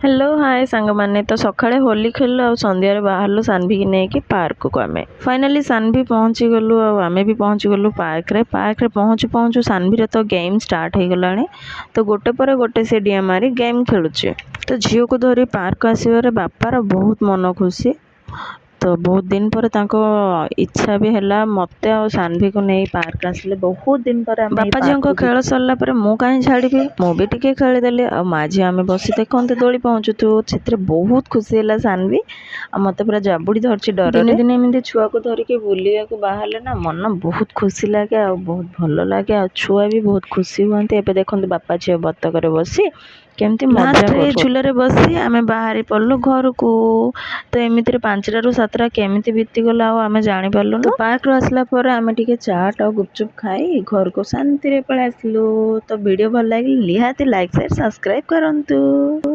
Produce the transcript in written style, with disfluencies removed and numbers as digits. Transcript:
Hello, ହାଏ ସାଙ୍ଗମାନେ। ତ ସକାଳେ ହୋଲି ଖେଳିଲୁ ଆଉ ସନ୍ଧ୍ୟାରେ ବାହାରିଲୁ ସାନଭିକି ନେଇକି ପାର୍କକୁ। ଆମେ ଫାଇନାଲି ସାନଭି ପହଞ୍ଚିଗଲୁ ଆଉ ଆମେ ବି ପହଞ୍ଚିଗଲୁ ପାର୍କରେ। ପାର୍କରେ ପହଞ୍ଚୁ ପହଞ୍ଚୁ ସାନଭିର ତ ଗେମ୍ ଷ୍ଟାର୍ଟ ହେଇଗଲାଣି। ତ ଗୋଟେ ପରେ ଗୋଟେ ସେ ଡିଆଁ ମାରି ଗେମ୍ ଖେଳୁଛି। ତ ଝିଅକୁ ଧରି ପାର୍କ ଆସିବାରେ ବାପାର ବହୁତ ମନ ଖୁସି। ତ ବହୁତ ଦିନ ପରେ ତାଙ୍କ ଇଚ୍ଛା ବି ହେଲା, ମୋତେ ଆଉ ସାନଭିକୁ ନେଇ ପାର୍କ ଆସିଲେ। ବହୁତ ଦିନ ପରେ ଆମେ ବାପା ଝିଅଙ୍କ ଖେଳ ସରିଲା ପରେ ମୁଁ କାହିଁ ଛାଡ଼ିବି? ମୁଁ ବି ଟିକେ ଖେଳିଦେଲି। ଆଉ ମା ଝିଅ ଆମେ ବସି ଦେଖନ୍ତୁ ଦୋଳି ପହଞ୍ଚୁଥିବୁ, ସେଥିରେ ବହୁତ ଖୁସି ହେଲା ସାନଭି ଆଉ ମୋତେ ପୁରା ଜାବୁଡ଼ି ଧରିଛି ଡରରେ। ଦିନେ ଦିନେ ଏମିତି ଛୁଆକୁ ଧରିକି ବୁଲିବାକୁ ବାହାରିଲେ ନା, ମନ ବହୁତ ଖୁସି ଲାଗେ ଆଉ ବହୁତ ଭଲ ଲାଗେ ଆଉ ଛୁଆ ବି ବହୁତ ଖୁସି ହୁଅନ୍ତି। ଏବେ ଦେଖନ୍ତୁ, ବାପା ଝିଅ ବତକରେ ବସି କେମିତି ମଜା। ଏଇ ଝୁଲାରେ ବସି ଆମେ ବାହାରି ପଡ଼ିଲୁ ଘରକୁ। ତ ଏମିତିରେ 5ଟାରୁ 7ଟା କେମିତି ବିତିଗଲା, ଆଉ ଆମେ ଜାଣିପାରିଲୁନୁ। ତ ପାର୍କରୁ ଆସିଲା ପରେ ଆମେ ଟିକେ ଚାଟ୍ ଆଉ ଗୁପଚୁପ୍ ଖାଇ ଘରକୁ ଶାନ୍ତିରେ ପଳେଇ ଆସିଲୁ। ତ ଭିଡ଼ିଓ ଭଲ ଲାଗିଲେ ନିହାତି ଲାଇକ୍, ସେୟାର, ସବସ୍କ୍ରାଇବ୍ କରନ୍ତୁ।